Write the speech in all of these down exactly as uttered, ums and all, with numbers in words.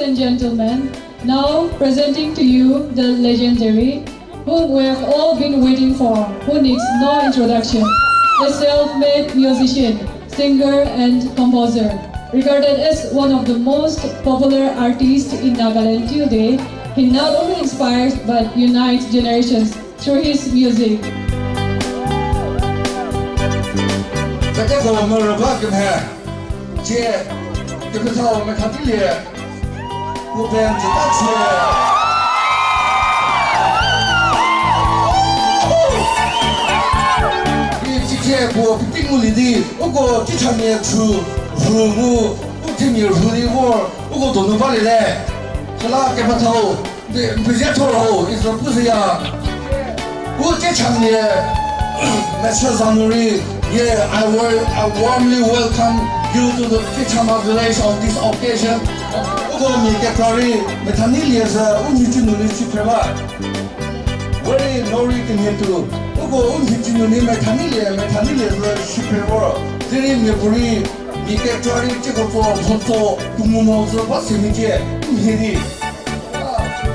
and gentlemen, now presenting to you the legendary, whom we have all been waiting for, who needs no introduction, a self-made musician, singer and composer. Regarded as one of the most popular artists in Nagaland till day, he not only inspires but unites generations through his music. Pete ko mo ro ba kemhe. Tie, kepethau Methakilie. Puo ben jüta chie. Di cicie puo piti ngulie di, uko cichamia chü, rhu mu, u themia rhu di vor, uko donu balie le. Süla kepethau, di, n pezia thor ho, Israel pu seya. U Kechamia, Mister Zanuri, yeah, I, wa- I warmly welcome you to the Kechama village on this occasion. Uko mia kekra rei, Methanilie sü, u nhicu nu ni chiphe ba. Very nori kemhie tu. Uko u nhicu nu ni Methanilie, Methanilie sü chiphe vor. Derei mia puorei, mia kekra rei, ciko tso, mhotso, pungu mo sü, ba se mi cie, u mhie di.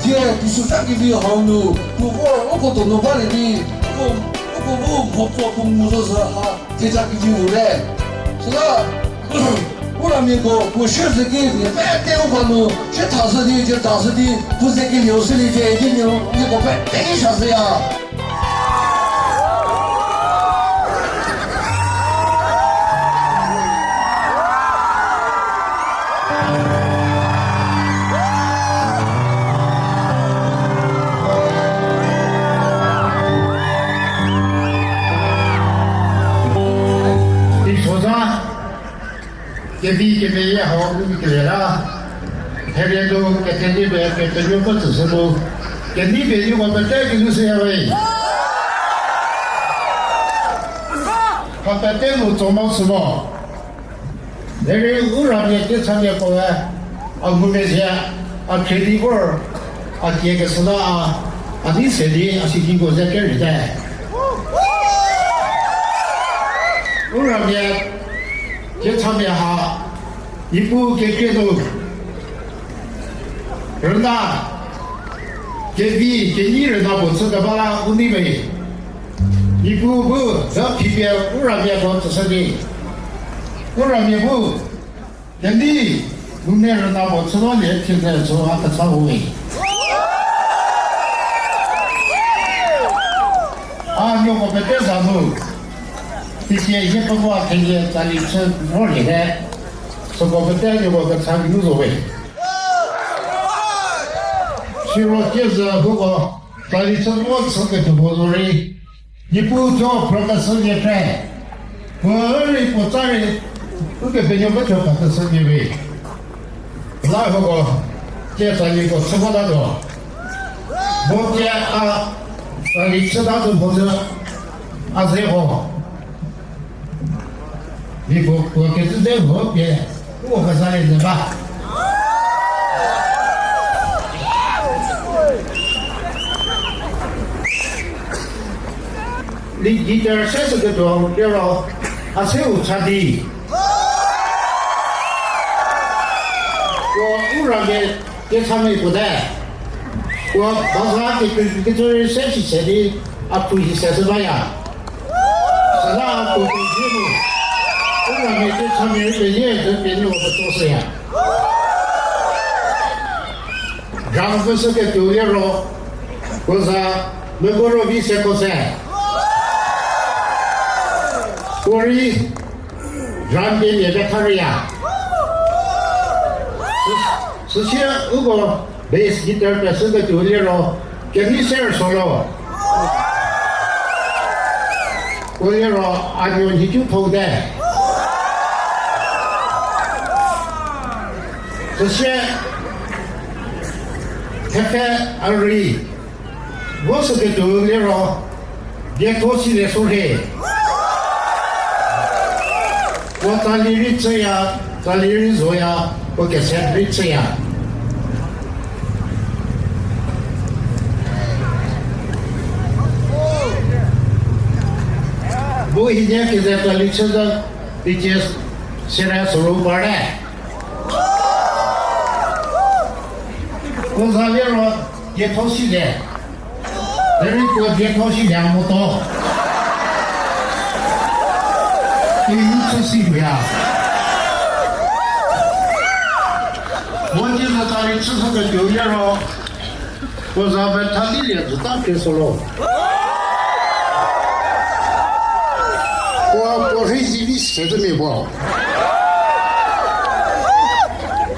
Tie, Jisu ta kevi hau nu, puo vor, uko donu balie di, uko, uko bu mhotso pungu zo sü ha, theja kevi u le. Süla, u ramiako, puo shie zü ki, mia pete u ba nu, shie tha zü di, cie tha zü di, puo ze ki lieu sü li cie, di lieu, nieko pete ki sha zü ya. Isozha, kevi kemeyie hau nu kele la, herie nu kethenyie pie kepenuopfü tsüshü nu, kenei pie nieko pete kinu shüya we. Mha pete nu tso mo sü mo. Derei u ramia kechamiakoe, a ngumezhie, a khriedi vor, a kiekeshü la a, a nei se di a sikiko ze kerite. U ramia kechamia ha, Niepuu kekrie nu rüna, kevi kenei rüna puo chü keba la u nei me. Niepuu bu za phipie u ramiako tsüshü di. U ramia bu, kenei, nune rüna puo chü balie thie zo a ketsa we. A nieko pete za nu, teicie hie pemo a thenie tsali chü vorlie te, süko pete nieko ketsa kinu zo we. Siro tiezü huko, tsali chü vo chüketuo puo zorei, Niepuu thuo phrükeshü nie phre. Puo rei puo tsa rei, Ukepenuopfü thuo khakeshü nie we. La huko, tie tsaliko chü votatuo. Mo tie a, tsali chütatuo mhodzü, a ze ho. Niepuu puo kecü ze ho pie, uko kezha lie ze ba. Lead guitar se süketuo liro, a seu cha di. Puo u ramia kechamia puo te. Puo baza kekreikecü rei se sise di, a phu hi se shü baya. Süla a puo pezie mu, u ramia kechamia rei peyie zü pie nieko petso shüya. Drum pfü süketuo liro, puo za Mekuorovi Sekhose. Puo rei drum kemia petha rüya. Sü-, süsie uko bass guitar pie süketuo liro, Kemiser Solo. Puo liro a nuo nhicu thou te. Süsie thepfhe a rei vo süketuo liro, Dietho Silesorhie. Puo tsali rei chüya, tsali rei zoya, puo cassette rei chüya. Bu hinie keze tsali chüzü, P T S Sera Soro parte. Puo za liro dietho silie. Derei puo dietho silie moto. Puo yu chü si puya. Mo di za ta rei chü sü ketuo liro. Puo za pe tha di lie züta kre solo. Puo, puo rhei zivi se zü mia puo.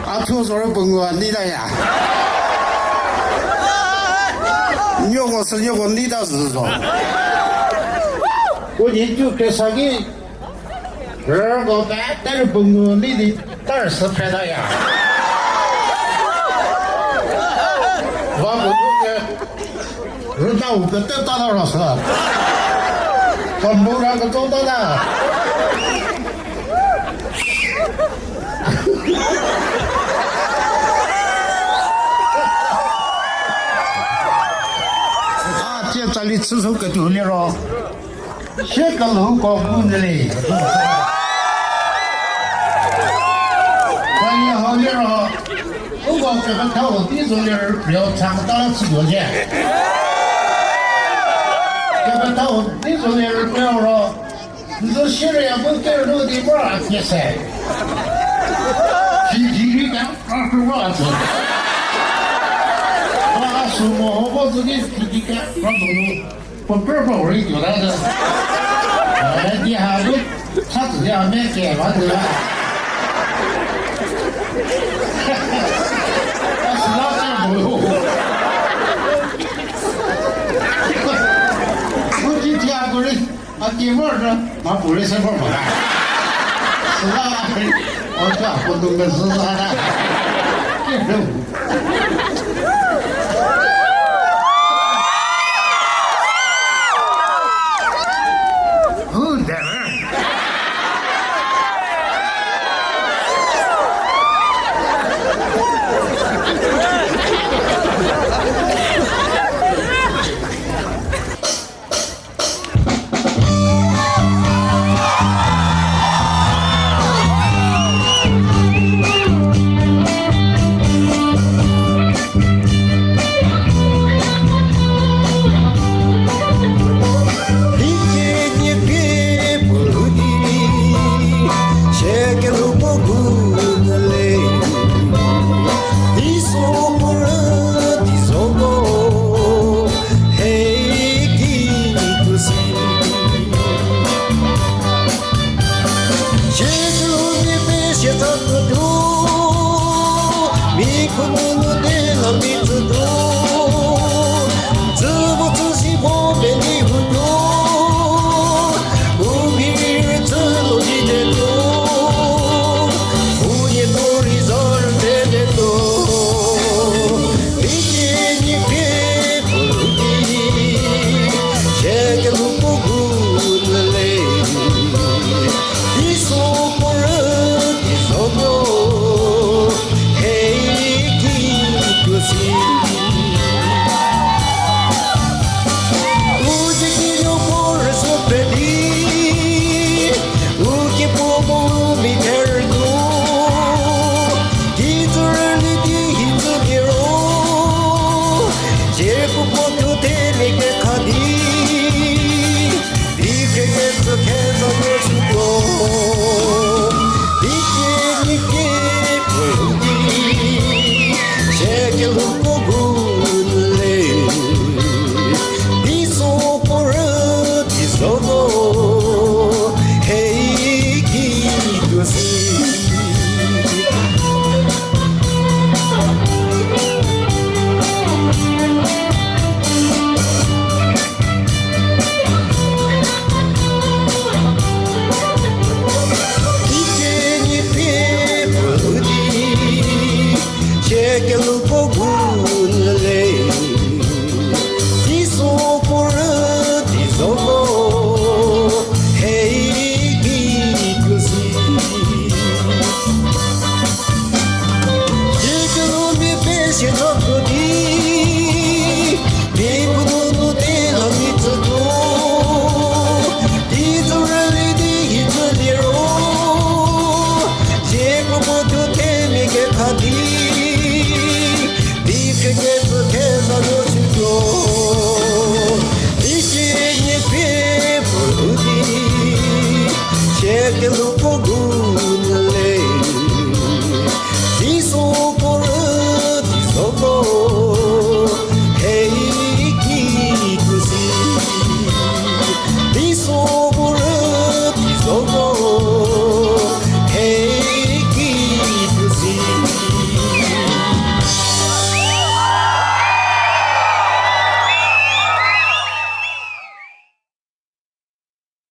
A thuo zorei puo ngu a nei ta ya. Nieko sü nieko nei ta zü zo. Puo di tu kesa ki, rüko pe terü puo ngu nei di terü sü phe ta ya. Va puo tu ke, rüna u pete ta ta ro sü. Puo mu ra ketuo ta ta. A tie tsali chü sü ketuo liro. Sie kelhouko bu nyü le. Tsali hau liro. Uko kepethau di zo lir rio chaketa chütuo lie. Kepethau di zo lir rio ro. N zo sierei a bu kerünu di vor a pie se. Fiji rei ka, a kro a zo. Ba a sü mo ho bo zo di Fiji ka, a zo nu. Puo purple rei tuo ta zü. Eh, di ha bu, cha zü di ha me ke ba zü la. A sü la cha mo. Bu di di a bu rei. A ki vor zhü, mha puorei se vor mo la. Süla, o zha puo tou mezhü zha la. Ki zhü. Who dare? Puo